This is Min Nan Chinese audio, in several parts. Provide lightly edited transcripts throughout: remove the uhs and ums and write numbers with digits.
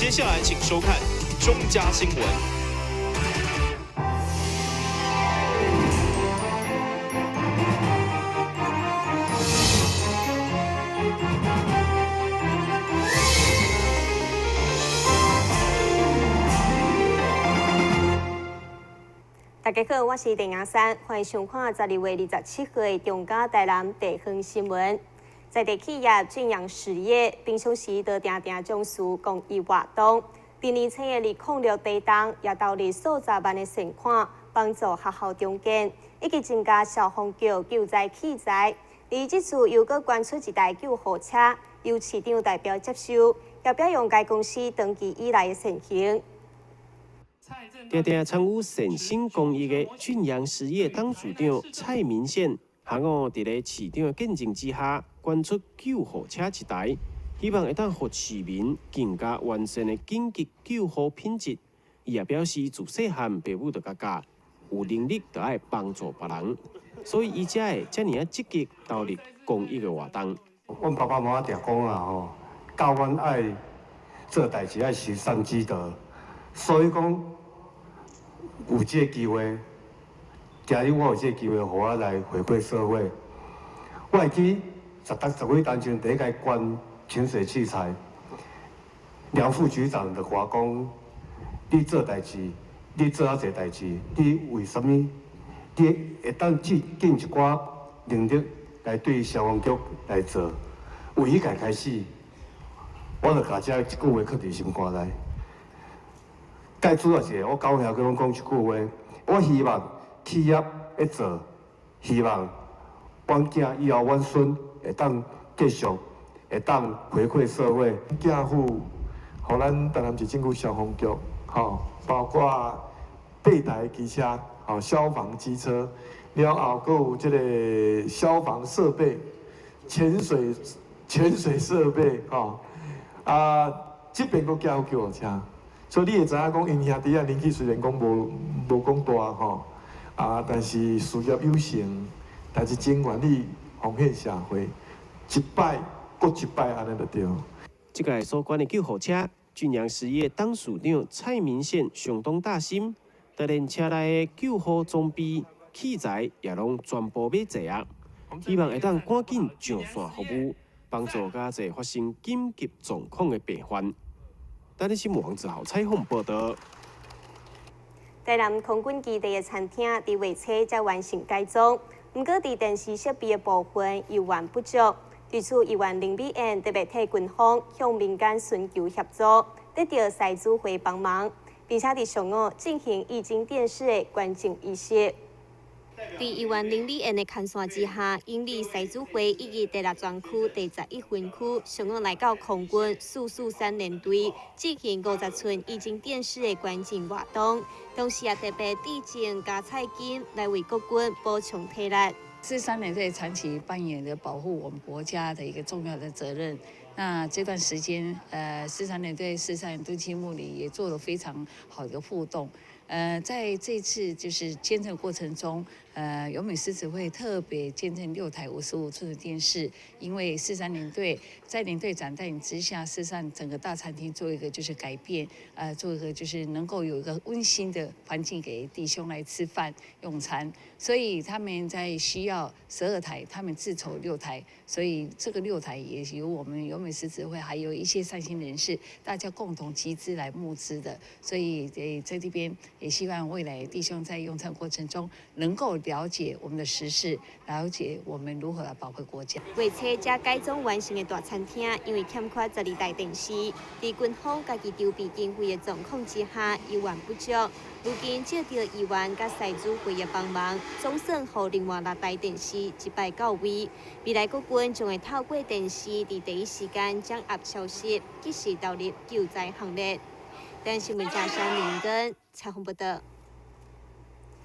接下來請收看中嘉新聞。大家好，我是鄭雅珊，歡迎收看12月27號的中嘉台南地方新聞。在地企業俊陽實業平常時都定定從事公益活動，佇年初的2006地動也投入數十萬的善款，幫助學校重建，以及增加消防局救災器材。而這次又閣捐出一台救護車，由市長代表接收，也表揚該公司長期以來的善行。定定參與善心公益的俊陽實業董事長蔡明憲，下午佇咧市長的見證之下，捐出救護車一台，希望會當予市民更加完善的緊急救護品質。伊也表示，自細漢爸母就共教，有能力就愛幫助別人，所以伊才會遮爾仔積極投入公益的活動。阮爸爸媽媽定講啊吼，教阮愛做代誌愛行善積德，所以講有這個機會，今日我有這個機會，予我來回饋社會。我會記十幾年前第一擺捐潛水器材，梁副局長就共我講：你做代誌，你做遐濟代誌，你為啥物？你會當盡一寡能力來對消防局來做？為彼屆開始，我就共這一句話囥佇心肝內。最主要是，我九兄佮阮講一句話，我希望企業會做，希望阮囝以後阮孫會當繼續會當回饋社會。寄付予咱台南市政府消防局，吼，包括八台機車，吼，消防機車，了後閣有這个消防設備、潛水設備，吼，啊，這邊閣寄付救護車。所以你會知影講，𪜶兄弟仔年紀雖然講無講大吼，啊，但是事業有成，但是真願意奉獻社會，一擺閣一擺按呢就對。這個所捐的救護車，俊陽實業董事長蔡明憲相當大心，就連車內的救護裝備器材也攏全部買齊啊！希望會當趕緊上線服務，幫助較濟發生緊急狀況的病患。台南新聞王子豪採訪報道。台南空軍基地的餐廳佇月初才完成改裝，毋過佇電視設備的部分猶原不足。對此，議員林美燕特別替軍方向民間尋求協助，得到獅子會幫忙，並且佇上午進行液晶電視的捐贈儀式。佇議員林美燕的牽線之下，永利獅子會以及第六專區第11分區上午來到空軍443聯隊進行50寸液晶電視的捐贈活動，同時也特別致贈加菜金來為國軍補充體力。 43聯隊長期扮演著保護我們國家的一個重要的責任。那這段時間，43聯隊、43敦親睦鄰也做了非常好的互動。在這次就是捐贈過程中，永美獅子會特別捐贈6台55寸的電視，因為43聯隊在聯隊長帶領之下，事實上整個大餐廳做一個就是改變，做一個就是能夠有一個溫馨的環境給弟兄來吃飯用餐，所以他們在需要12台，他們自籌六台，所以這個六台也由我們永美獅子會還有一些善心人士，大家共同集資來募資的，所以在這邊。也希望未來弟兄在用餐過程中能夠了解我們的時事，了解我們如何來保衛國家。月初才改裝完成的大餐廳，因為欠缺12台電視，佇軍方家己籌備經費的狀況之下，猶原不足。如今借著議員佮獅子會的幫忙，總算予另外6台電視一擺到位。未來國軍將會透過電視，佇第一時間掌握消息，及時投入救災行列。台南新聞記者林根採訪報道。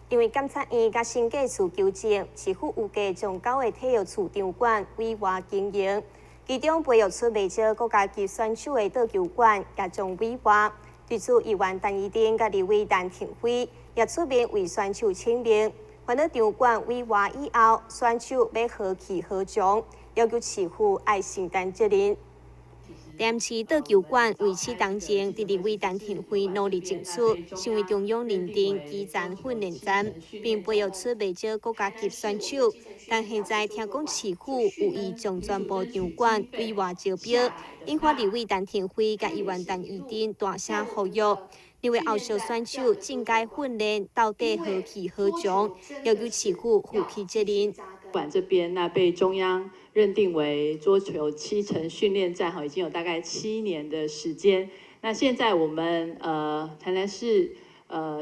因為監察院佮審計處求證，市府有計將九个體育處場館委外經營，其中培育出袂少國家級選手的桌球館也將委外。對此，議員陳怡貞佮立委陳庭輝也出面為選手請命。煩惱場館委外以後，選手欲何去何從，要求市府愛承擔責任。台市桌球馆维持当前，伫立委陈亭妃努力争取，成为中央认定基层训练站，并培育出袂少國家級選手。但現在聽講市府有意將全部場館委外招標，引發立委陳亭妃佮議員陳怡貞大聲呼籲，認為後續選手進階訓練到底何去何從，要求市府負起責任。館這邊那被中央認定為桌球基層訓練站，哈，已經有大概7年的時間。那現在我們台南市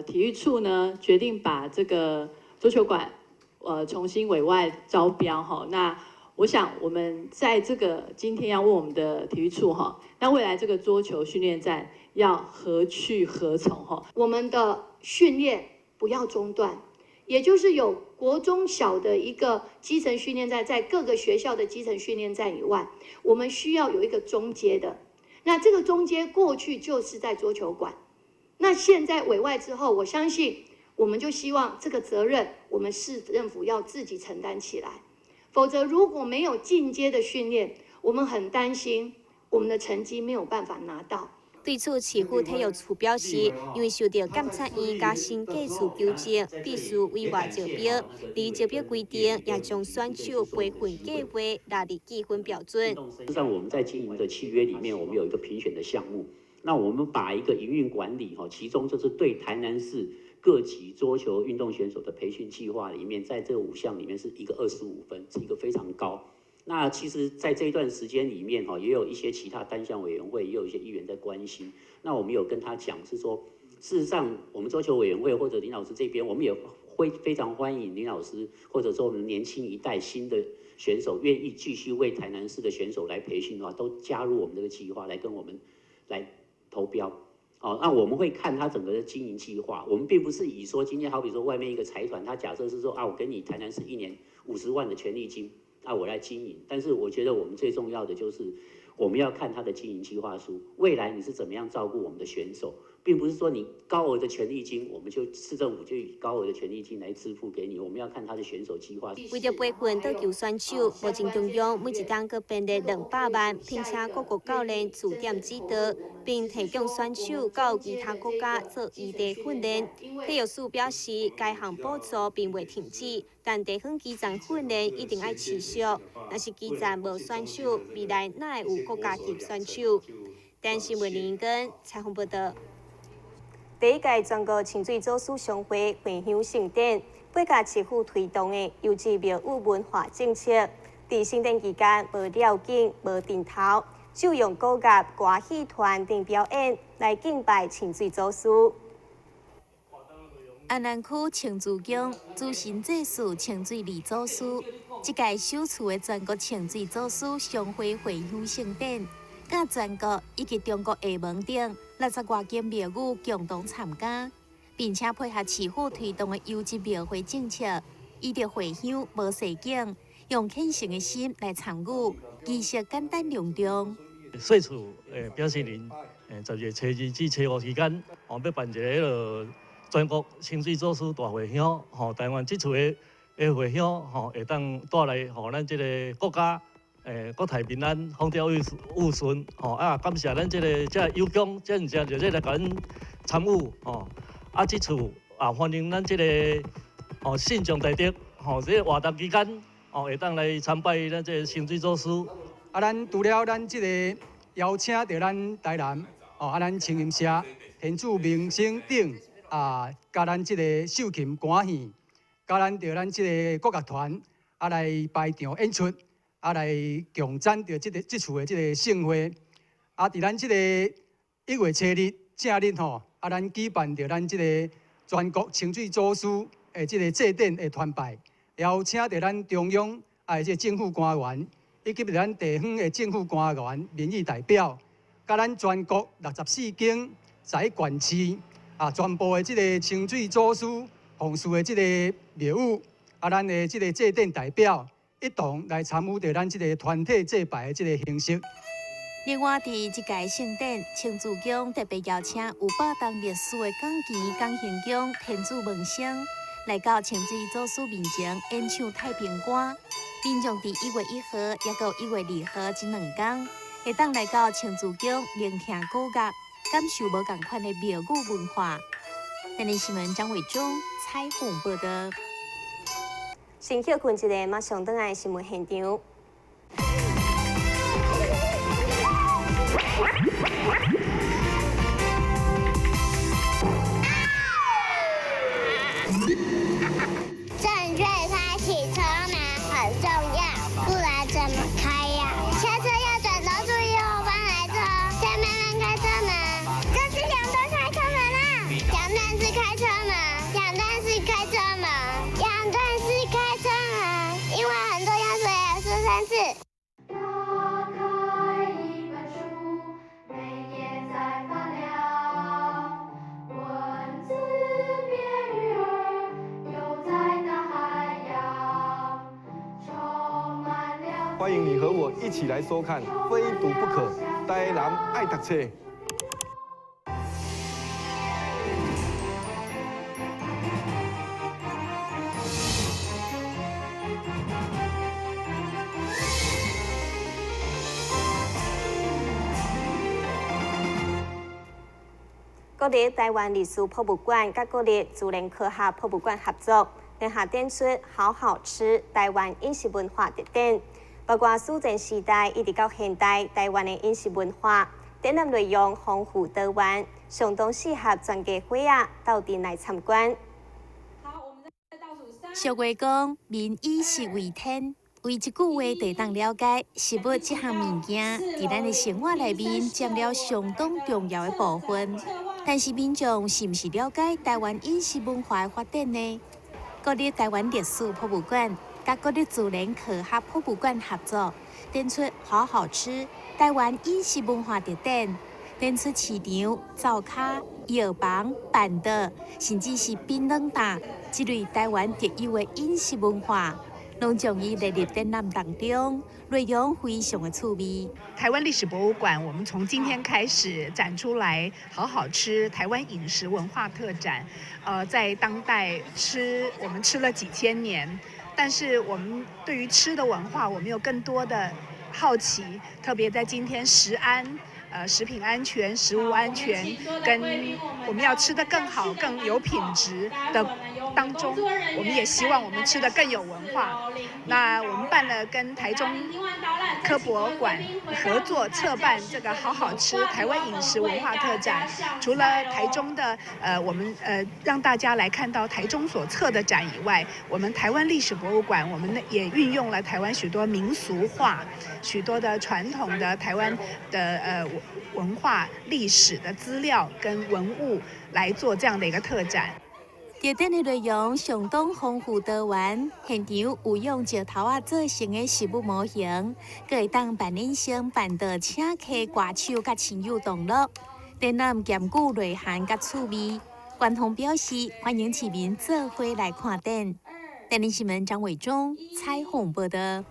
體育處呢，決定把這個桌球館重新委外招標，哈。那我想我們在這個今天要問我們的體育處，哈，那未來這個桌球訓練站要何去何從，哈？我們的訓練不要中斷。也就是有國中小的一個基層訓練站，在各個學校的基層訓練站以外，我們需要有一個中階的。那這個中階過去就是在桌球館，那現在委外之後，我相信我們就希望這個責任，我們市政府要自己承擔起來。否則如果沒有進階的訓練，我們很擔心我們的成績沒有辦法拿到。對此，市府體育處表示，因為受到監察院佮審計處糾正，必須委外招標。而招標規定也將選手培訓計劃納入計分標準。實際上，我們在經營的契約裡面，我們有一個評選的項目。那我們把一個營運管理，哈，其中就是對台南市各級桌球運動選手的培訓計劃裡面，在這五項裡面是一個25分，是一個非常高。那其實，在這一段時間裡面，哈，也有一些其他單項委員會，也有一些議員在關心。那我們有跟他講，是說，事實上，我們桌球委員會或者林老師這邊，我們也會非常歡迎林老師，或者說我們年輕一代新的選手願意繼續為台南市的選手來培訓的話，都加入我們這個計劃來跟我們來投標。哦，那我們會看他整個的經營計劃。我們並不是以說今天好比說外面一個財團，他假設是說啊，我給你台南市一年50萬的權利金。那我來經營，但是我覺得我們最重要的就是我們要看他的經營計劃書，未來你是怎麼樣照顧我們的選手，並不是說你高額的權利金，我們就市政府就以高額的權利金來支付給你。我們要看他的選手計劃。為著培訓桌球選手，目前中央每一冬閣編列200萬，聘請各國教練駐點指導，並提供選手到其他國家做異地訓練。體育署表示，該項補助並未停止，但地方基層訓練一定愛持續。若是基層無選手，未來哪會有國家級選手？電視新聞林根採訪報道。第一屆全國清水祖師商會回鄉盛典，配合市府推動的優質廟宇文化政策，佇盛典期間無料景、無陣頭，就用鼓樂、歌戲團等表演來敬拜清水祖師。安南區清水宮主神祭祀清水二祖師，這屆首次的全國清水祖師商會回鄉盛典，佮全國以及中國廈門等60外間廟宇共同參加，並且配合市府推動的優質廟會政策，依著回鄉無踅景，用虔誠的心來參與，儀式簡單隆重。歲處表示恁10月初二至初五期間，哦，欲辦一個彼囉全國清水祖師大回鄉，吼，台灣這次的回鄉，吼，會當帶來予咱這个國家，國泰民安，風調雨順，吼，啊，感謝咱這个遮有功，遮爾遮熱烈來共咱參與，吼，啊，這次也歡迎咱這个吼信眾大德，吼，這个活動期間，吼，會當來參拜咱這个清水祖師。啊，咱除了咱這个邀請著咱台南，哦，啊，咱青雲社、天主明星等。啊，佮咱這个秀琴歌戲，佮咱著咱這个國樂團啊來排場演出，啊來共展著這个這次的這个盛會。啊，佇咱這个1月初日正日吼，啊，咱舉辦著咱這个全國清水祖師的這个祭典的團拜，邀請著咱中央啊這个政府官員，以及咱地方的政府官員、民意代表，佮咱全國64間11縣市。啊，全部的這个清水祖師奉祀的這个廟宇，啊，咱的這个祭典代表一同來參與著咱這个團體祭拜的這个形式。另外，佇這屆盛典，清水宮特別邀請有百冬歷史的港旗港興宮天主門生來到清水祖師面前演唱太平歌。民眾佇1月1號，抑閣1月2號這兩工，會當來到清水宮聆聽古樂，感受無仝款的廟宇文化。台南新聞張偉忠採訪報導。先歇睏一下，馬上轉來新聞現場。正確開啟車門很重要，不然怎麼開呀？下車要轉頭注意後方來車，再慢慢開車門。這是兩段開車門啦，兩段式開車門，兩段式開車門，兩段式開車門，因為很重要，所以要說三次。打開一本書，每頁在發亮，文字變魚兒，游在大海洋，充滿了。歡迎你和我一起來收看《非讀不可》，台南愛讀冊。國立臺灣歷史博物館佮國立自然科學博物館合作，聯合展出“好好吃臺灣飲食文化特展”，包括史前時代一直到現代臺灣的飲食文化。展覽內容豐富多元，相當適合全家伙仔鬥陣來參觀。俗話講，民以食為天。為一句話就會當了解食物這項物件，佇咱的生活內面佔了相當重要的部分。但是民眾是毋是了解臺灣飲食文化的發展呢？國立臺灣歷史博物館佮國立自然科學博物館合作，展出好好吃臺灣飲食文化特展，展出市場、灶跤、藥房、辦桌，甚至是檳榔擔這類臺灣特有的飲食文化。攏將伊列入展覽當中，內容非常的趣味。臺灣歷史博物館，我們從今天開始展出來，好好吃臺灣飲食文化特展。在當代吃，我們吃了幾千年，但是我們對於吃的文化，我們有更多的好奇，特別在今天食安。食品安全、食物安全，跟我們要吃得更好、更有品質的當中，我們也希望我們吃得更有文化。那我們辦了跟台中科博館合作策辦這個好好吃台灣飲食文化特展，除了台中的我們讓大家來看到台中所策的展以外，我們台灣歷史博物館，我們也運用了台灣許多民俗畫、許多的傳統的台灣的文化歷史的資料跟文物來做這樣的一個特展。特展的內容相當豐富多元，現場有用石頭仔做成的食物模型，閣會當扮演成辦桌請客歌手佮親友同樂。展覽兼具內涵佮趣味，官方表示歡迎市民做伙來看展。台南新聞張偉忠採訪報導。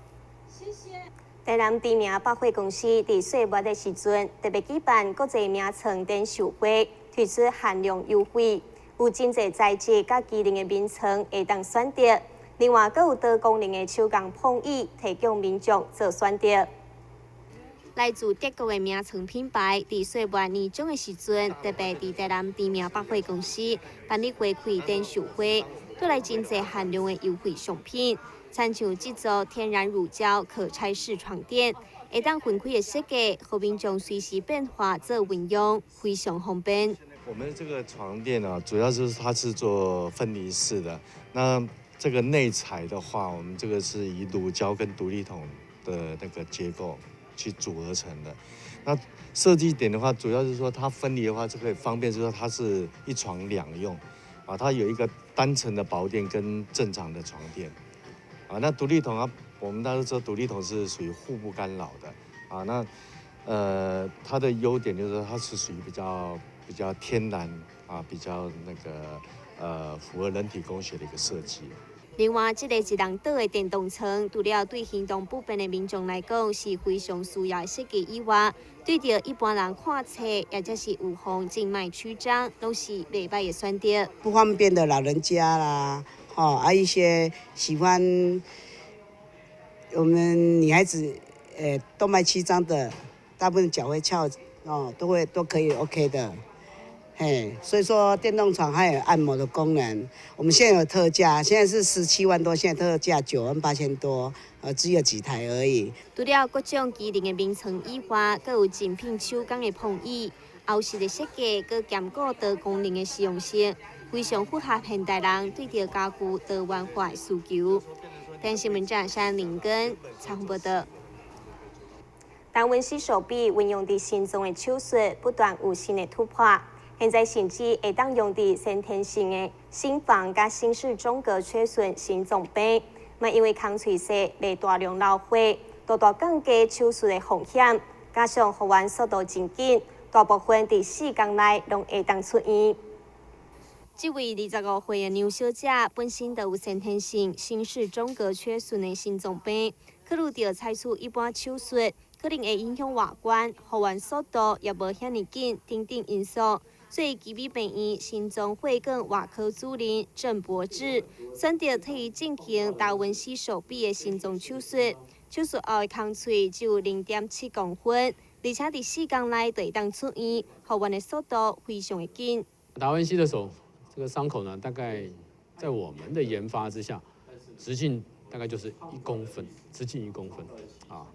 台南知名百貨公司佇歲末的時陣，特別舉辦國際名床展售會，推出限量優惠，有真濟材質佮機能的眠床會當選擇。另外，閣有多功能的手工碰椅，提供民眾做選擇。來自德國的名床品牌，佇歲末年終的時陣，特別佇台南知名百貨公司辦理花開展售會，帶來真濟限量的優惠商品。親像這組天然乳膠可拆式床墊，會當分開的設計，予民眾隨時變化做運用，非常方便。我們這個床墊呢，主要是它是做分離式的。那這個內材的話，我們這個是以乳膠跟獨立筒的那個結構去組合成的。那設計點的話，主要是說它分離的話，就可以方便，就是說它是一床兩用，啊，它有一個單層的薄墊跟正常的床墊。啊，那獨立筒啊，我們大家都知道獨立筒是屬於互不干擾的，啊，那，它的優點就是它是屬於比較天然啊，比較那個符合人體工學的一個設計。另外，這個一人倒的電動床，除了對行動不便的民眾來講是非常需要的設計以外，對著一般人看冊，或者是有風靜脈曲張，攏是袂䆀的選擇。不方便的老人家啦，吼啊一些喜歡我們女孩子，動脈曲張的，大部分腳會翹哦，都會都可以 OK 的。嘿，所以說電動床還有按摩的功能。我們現在有特價，現在是17萬多，現在特價9萬8千多，只有幾台而已。除了各種機能的眠床以外，閣有精品手工的膨椅，歐式的設計，閣兼顧多功能的實用性，非常符合現代人對著家具多元化的需求。電視新聞山林根採訪報導。達文西手臂運用佇心臟的手術不斷有新的突破。現在甚至會當用佇先天性的心房佮心室中隔缺損心臟病，嘛因為空喙細，袂大量流血，大大降低手術的風險，加上復原速度真緊，大部分佇4工內攏會當出院。這位25歲的梁小姐本身就有先天性心室中隔缺損的心臟病，考慮著採取一般手術可能會影響外觀、復原速度也無遐爾緊等等因素。所以，奇美病院心臟血管外科主任鄭博智選擇替伊進行達文西手臂的心臟手術。手術後的空喙只有0.7公分，而且佇4工內就會當出院，復原的速度非常的緊。達文西的手這個傷口呢，大概在我們的研發之下，直徑大概就是一公分，直徑一公分啊。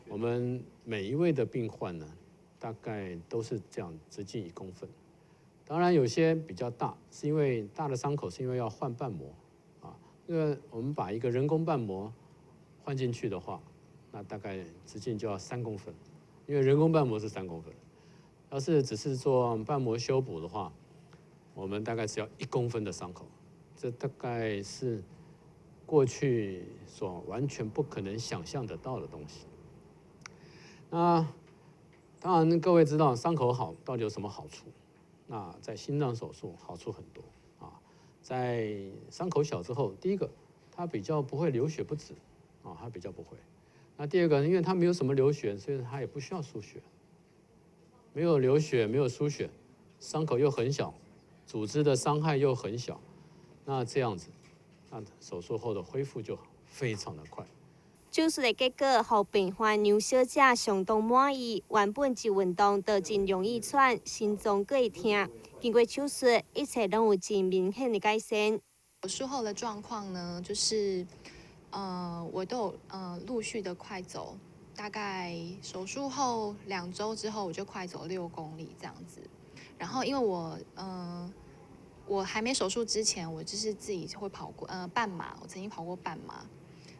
我們每一位的病患呢，大概都是這樣，直徑一公分。當然有些比較大，是因為大的傷口是因為要換瓣膜啊。因為我們把一個人工瓣膜換進去的話，那大概直徑就要3公分，因為人工瓣膜是三公分。要是只是做瓣膜修補的話，我們大概只要一公分的傷口，這大概是過去所完全不可能想象得到的東西。那當然各位知道傷口好到底有什麼好處？那在心臟手術好處很多啊，在傷口小之後，第一個它比較不會流血不止啊，它比較不會。那第二個，因為它沒有什麼流血，所以它也不需要輸血。沒有流血，沒有輸血，傷口又很小，組織的傷害又很小，那這樣子，那手術後的恢復就非常的快。手術的結果，予病患梁小姐相當滿意。原本一運動就真容易喘，心臟閣會疼。經過手術，一切攏有真明顯的改善。術後的狀況呢，就是，我都有陸續的快走，大概手術後2週之後，我就快走6公里這樣子。然後因為我還沒手術之前，我就是自己會跑過半馬，我曾經跑過半馬。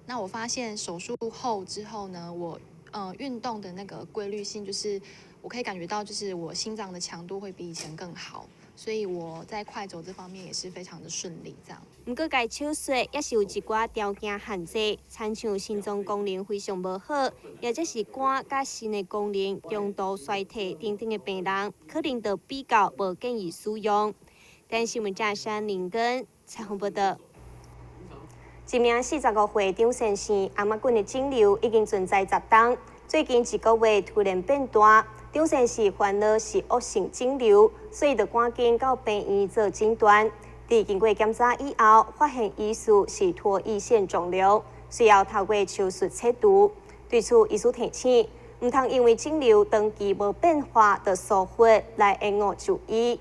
那我發現手術後之後呢，我運動的那個規律性，就是我可以感覺到，就是我心臟的強度會比以前更好，所以我在快走這方面也是非常的順利。這樣。毋過，該手術也是有一寡條件限制，親像心臟功能非常無好，或者是肝佮腎的功能中度衰退等等的病人，可能就比較無建議使用。電視新聞記者林根採訪報導。一名45歲張先生，頷仔頸的腫瘤已經存在10冬，最近一個月突然變大。張先生煩惱是惡性腫瘤，所以就趕緊到病院做診斷。佇經過檢查以後，發現疑似是唾液腺腫瘤，需要透過手術切除。對此，醫師提醒，毋通因為腫瘤長期無變化，就疏忽來延誤就醫。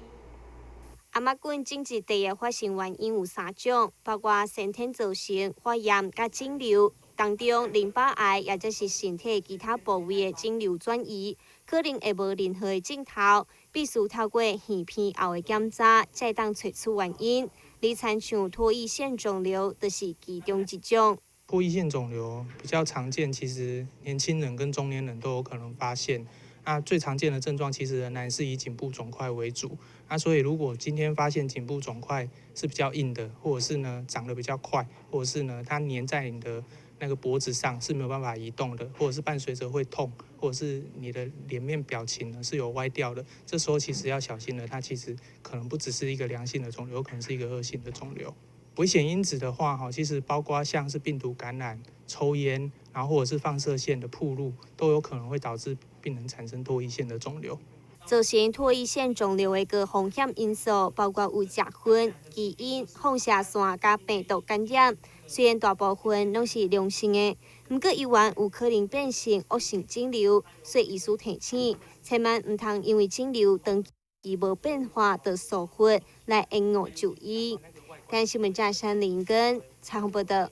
頷仔頸種植地的發生原因有三種，包括先天造成、發炎佮腫瘤。當中淋巴癌也就是身體其他部位的腫瘤轉移，可能會無任何的症頭，必須透過耳鼻喉的檢查，才會當揣出原因。而親像唾液腺腫瘤就是其中一種。唾液腺腫瘤比較常見，其實年輕人跟中年人都有可能發現。那最常見的症狀其實仍然是以頸部腫塊為主。那所以如果今天發現頸部腫塊是比較硬的，或者是呢長得比較快，或者是呢它黏在你的那個脖子上是沒有辦法移動的，或者是伴隨着會痛，或者是你的臉面表情呢是有歪掉的，這時候其實要小心了，它其實可能不只是一個良性的腫瘤，有可能是一個惡性的腫瘤。危險因子的話，哈，其實包括像是病毒感染、抽菸，然後或者是放射線的暴露，都有可能會導致病人產生唾液腺的腫瘤。造成唾液腺腫瘤的高風險因素包括有食薰、基因、放射線佮病毒感染。雖然大部分攏是良性的，毋過猶原有可能變成惡性腫瘤，所以醫師提醒，千萬毋通因為腫瘤長期無變化就疏忽來延誤就醫。台新聞記者林根採訪報道。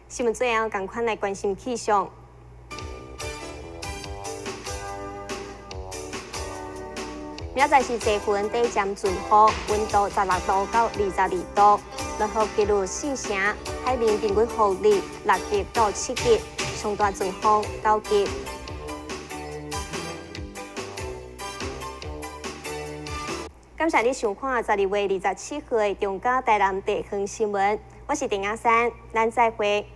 新聞最後，仝款來關心氣象。明仔載是濟雲底漸陣雨，溫度16度到22度。落雨幾率四成，海面平均風力6級到7級，上大陣風9級。感謝你收看12月27號的中嘉台南地方新聞，我是鄭雅珊，咱再會。